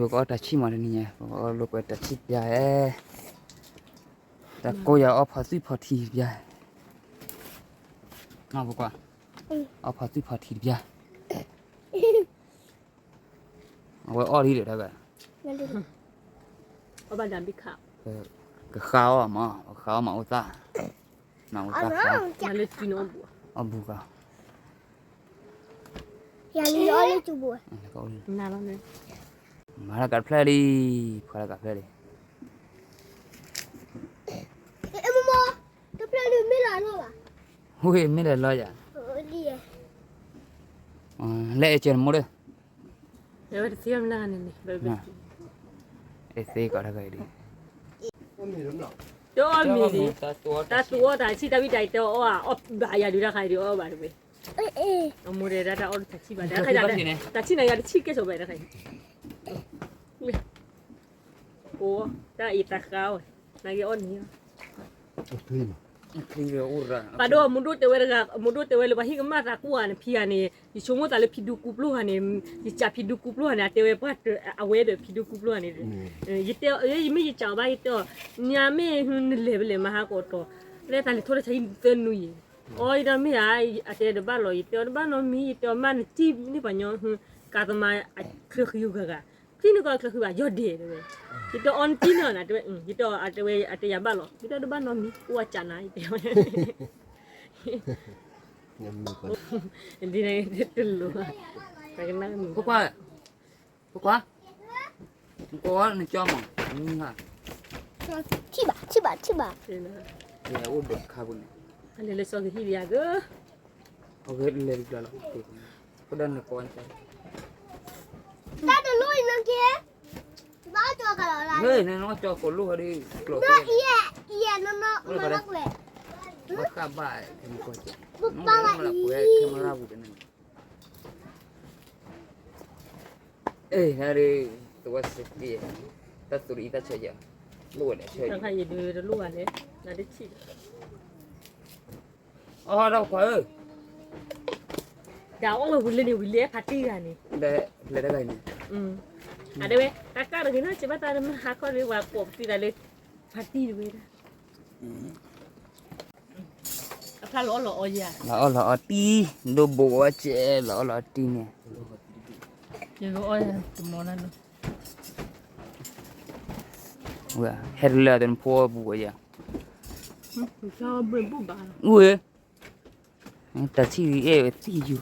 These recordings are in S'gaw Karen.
ပကအီၣ်တၢ်ဆံၣ်မးတနံၤညါ, ပကအီၣ်လိာ်ကွဲတၢ်ဆံၣ်ပျါဧဲ, တၢ်ကိးယၤအီၣ်ဖီသွံၣ်ဖီထံပျါ, ပကွၢ်, အီၣ်ဖီသွံၣ်ဖီထံတပျါ, အဝဲအီၣ်လံဒီးတၢ်ဂၤ, ကဃါအီၣ်မး, ပဃါအီၣ်မးအိၣ်သၣ်, မၤအိၣ်သၣ်ဃါ, အီၣ်ဘူးကါ, မၤလၢကးတဖျၢၣ်လံ, ဖှါလၢကးတဖျၢၣ်လံ, ဝ့ၢ်မ့ၢ်လဲၤလီၤယၤ, လဲၤအဲၣ်ကၢၤနမိၢ်ဒီး, အဲၣ်သ့ကီးတၢ်ဂၤအံၤဒ်, တအီၣ်မ့ၤဒ်, တၢ်သူအီၣ်တၢ်ဆံၣ်တၢ်ဝံၣ်တၢ်အံၤတအီၣ်, အီၣ်ဘၣ်ယၤဒုးတၢ်ခါအံၤဒုးအီၣ်ဘၣ်တဝဲ, အမိၢ်တဲဒၣ်တၢ်အီၣ်တၢ်ဆံၣ်ဘၣ်, တၢ်ခါအံၤ, တၢ်ဆံၣ်နၤယၤတဆံၣ်ကဲစိာ်ဘၣ်တၢ်ခါအံၤ, အိၣ်, တၢ်အံၤတၢ်ဃါဝဲ, နက့ၤအီၣ်န့ၣ်, ပှၤဒိၣ်, မိၢ်ဒိၣ်တဲဝဲတဂၤ, မိၢ်ဒိၣ်တဲဝဲလၢပှၤဟံၣ်ကမၣ်သးကူဧါန့ၣ် ဖံဂၤန့ၣ်, ယဆိကမိၣ်သးလၢဖံဒူကူပျိၢ်ဂၤန့ၣ်, ယစံးဖံဒူကူပျိၢ်ဂၤန့ၣ်, အတဲဝဲပှၤအဝဲဒီးဖံဒူကူပျိၢ်ဂၤန့ၣ်, ယတဲ, ယမ့ၢ်ယစံးအီၤဘၣ် ယတဲအီၤ, ညါမ့ၢ်နလဲၤဘၣ်လဲၤမၤဟးကီးတီၤ, လၢတၢ်လဲၤထီၣ်လၢဆါဟံၣ်သၢနွံအံၤ, အီ ယဒီးမ့ၢ်ဧါ, အတဲတဘၣ်လီၤ, ယတဲအီၤတဘၣ်နီတမံၤ, ယတဲအီၤမ့ၢ်နစံၣ်န့ၢ်ပှၤညီ, ကးသမါ, ချၢဃံဂၤဂၤ, စံၣ်န့ၢ်ကီးချၢဃံဘၣ် ယီၢ်ဒဲးတဲဝဲ, ယတဲအီၤနစံၣ်န့ၢ်နၤတဲဝဲ, ယတဲအီၤအတဲဝဲ, အတဲယၤဘၣ်လီၤ, ယတဲတဘၣ်နီတမံၤ အိၣ်အကးနၤ ယတဲဝဲ, ဒ်န့ၣ်တလိၣ်, ပကွၢ်, ပကွၢ်, နကိးနကၠီမး, ထံၣ်ဘၣ်, ထံၣ်ဘၣ်, ထံၣ်ဘၣ်, အိၣ်ဒိးခါပူၤန့ၣ်, လဲၤလၢစီၤကဟံၣ်လံယၤက, လဲၤလံကျါလီၤ, ကဒၣ်နကိး, တၢ်တလိၣ်အံၤနက့ၤ, နကၠီကိးလိၣ်ဟဲဒ်, ဘၣ်ဃးဘၣ်, နကၠီ, အဲၣ်, နဒ်, သဝဲစက့, တၢ်သူၣ်အံၤတၢ်ဆၢယၤ, လိၣ်ဝဲဒၣ်ဆၢယၤ, တၢ်ခါအံၤဒုးတလိၣ်ဘၣ်လဲၣ်, နတထံၣ်, အီၣ်ဒီးခွါဧၢ, တၢ်အီၣ်ဝဲဝံၤလၢန့ၣ် ဝံၤလၢဖးတံၢ်ဂၤန့ၣ်, လဲၤတၢ်ဂၤအံၤန့ၣ်, အတဲဝဲ, တၢ်ကၢ်တဂ့ၤနီၤ စံးဘၣ်တၢ်မ့ၢ်ဟါခီတဂ့ၤ ပှၤကိးပသံသးလၢ, ဖးတံၢ်တဝဲဒၣ် အဖျါလီၤအီၣ်လီၤအီယၤ, လီၤအီၣ်လီၤအီတံၢ်, ဒိၣ်ဘိးဝဲကဲ, လီၤအီၣ်လီၤအီတံၢ်န့ၣ်, ယကအီၣ်တမီၤနၤနီၤ, ဟဲတလၢတနဖိအပူၤဝဲယၤ, ဝဲ, တၢ်ထံၣ်ဝံၤအဲၣ်ဝဲသံယူၤ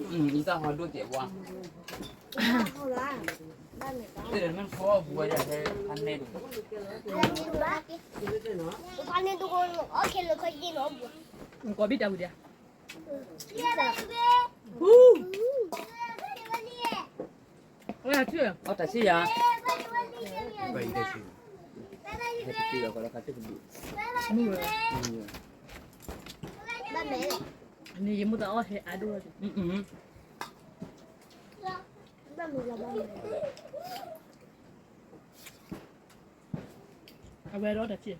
အံသၣ်ဟီဒိၣ်တဲာ်ဝါ, တမ့ၢ်ဖီအပူၤဝဲဒၣ်ဖဲဖးနဲဒိၣ်, ဖးနဲဒိၣ်, ကိးဘံၣ်တၢ်ဝံၤဒၣ်, အီၣ်တၢ်ဆံၣ်ယၤ, န့ၣ်ယမိၢ်သးအီၣ်ဟဲအါဒိၣ်, အဝဲအီၣ်တၢ်ဆံၣ်,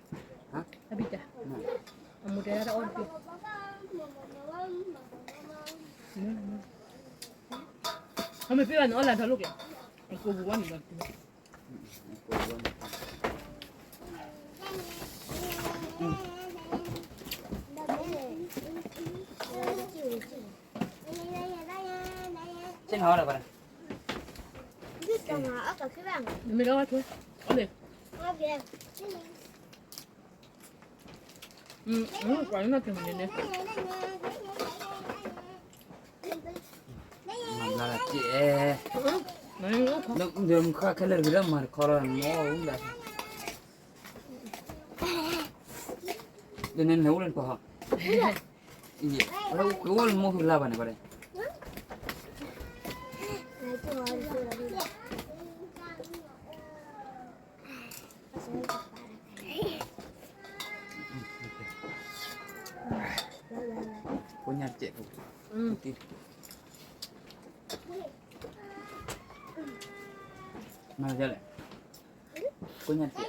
အဘံၣ်တၢ်, အမိၢ်တဲဒၣ်တၢ်အီၣ်တၢ်ဆံၣ်, အမ့ၢ်ပ့ၢ်ဘၣ်န့ၣ်အီၣ်လၢထီၣ်လိၣ်က့ၤ, အကိာ်ပူၤဝဲန့ၣ်ဒီး ဆ့ၣ်နီၤအီၣ်ဒီးပှၤ, မ့ၢ်ဒီးဝဲထွဲ, အီၣ်လံ, ပှၤလၢနီၢ်ကၠီမ့ၢ်န့ၣ်န့ၣ် မၤဘျါလၢကဲ, ဒီးမုၢ်ဃၣ်ခဲလၢာ်တဂ့ၤလၢမၤတခီလီၤ မ့ၢ်အူလၢ်, ဒီးန့ၣ်န့ၣ်အိၣ်လၢနပှၤဟီ, အိၣ်လၢမိၢ်ဃုလၢ်ဘၣ်န့ၣ်ဘၣ်ဒီး ကိညၢ်စဲးဖိ, မၤလဲၣ်, ကိညၢ်စဲး,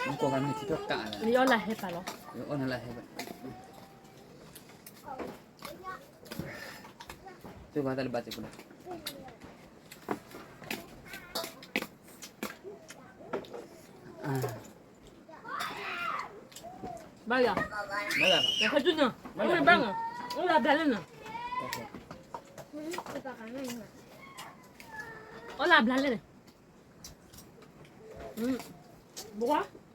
မ့ၢ်ကိးဂၤမ့ၢ်ထံထီၣ်ကးလၢ, ယအီၣ်လၢဟဲပာ်လီၤ, ယအီၣ်နၤလၢဟဲပာ်, သုကဘၣ်တၢ်လၢဘၣ်စ့ၢ်ကီးလီၤ. ဘၣ်ယၤ, ဘၣ်ယၤ, ဘၣ်ယၤ, အိၣ်လၢဘျါလၢန့ၣ်, အိၣ်လၢဘျါလၢန့ၣ်, ဘၣ်, အိၣ်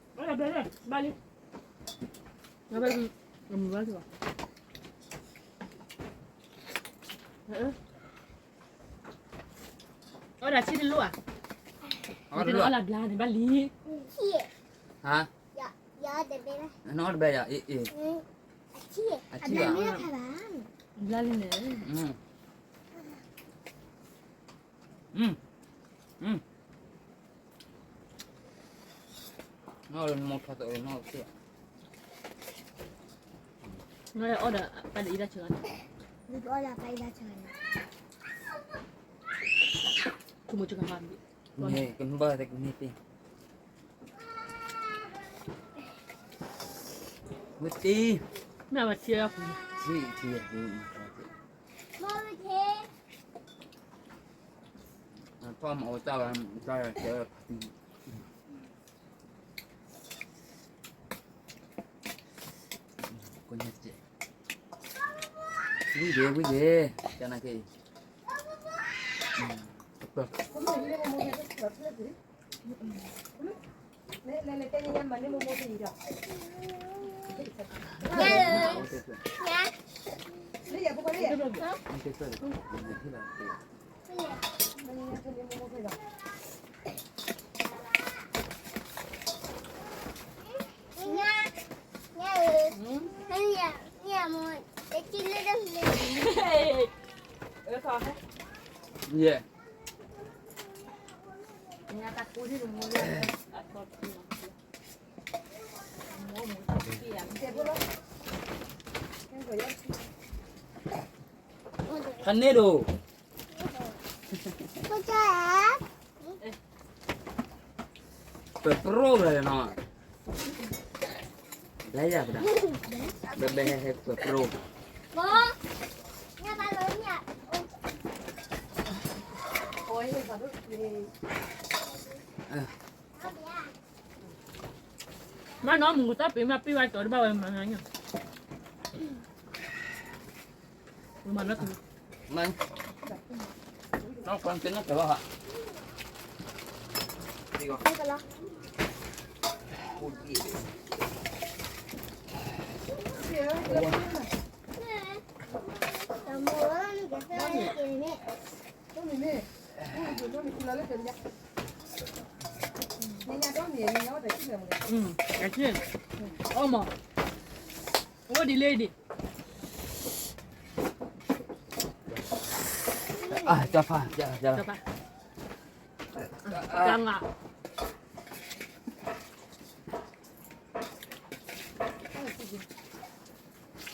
လၢဘျါလၢ, ဘၣ်လံ, ဘၣ်, ဘၣ်, အီၣ်ဒၣ်ဆံတလိၣ်ဧါ, အီၣ်လၢဘျါန့ၣ်ဘၣ်လံ, ဟါ, အီၣ်တဘဲယၤ, အ့ၣ်, အဆံ, အဘျါလံန့ၣ်, နီၢ်လၢနမိၢ်ထီၣ်သးအီၣ်နီၢ်က့, နီၢ်အီၣ်ဒီးပၢ်ဒၣ်အံၤဒၣ်ဆၢ, ဆိကမိၣ်ကဟါ, န့ၣ်ကမၤဘၣ်သ့ကမ့ၢ်သ့, ဝံၤတံၢ်, မ့ၢ်ဝဲထံအပူၤ, ထံ, ထံအပူၤ, ထီၣ်မၤအီၣ်တၢ်ဝဲ, တၢ်, ဝံၤယဲ, ဝံၤယဲ, ကနၤက့ၤ, ယဲ, ခါန့ၣ်ဒိၣ်, ပပြိၢ်လၢနီၤ, ဘဲယၤပဒၣ်, ဘဲဟဲပပြိၢ်, မ့ၢ်နီၢ်မူကသၣ်ပ့ၤမး ပ့ၤဝဲကၠီတဘၣ်ဝဲမၤညါ, မၤ, နီၢ်ကွၢ်က့ၤနီၢ်ကၠီဘၣ်ဟါ, အမ့ၢ်, အီၣ်မး, အိၣ်ဒ်လဲၣ်ဒ်, တၢ်ဖး, တၢ်ဖး, တၢ်ငါ,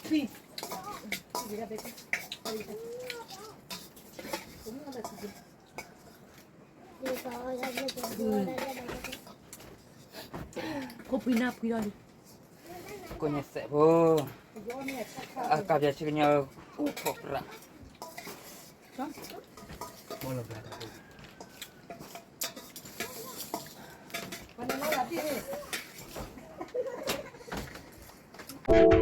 ခိၣ်ဖှံနၢ်ဖှံလီၤလံ, ကိးညါစဲးဖိ, အကးပၠးဆူကညီ, အိၣ်ခိးပြး,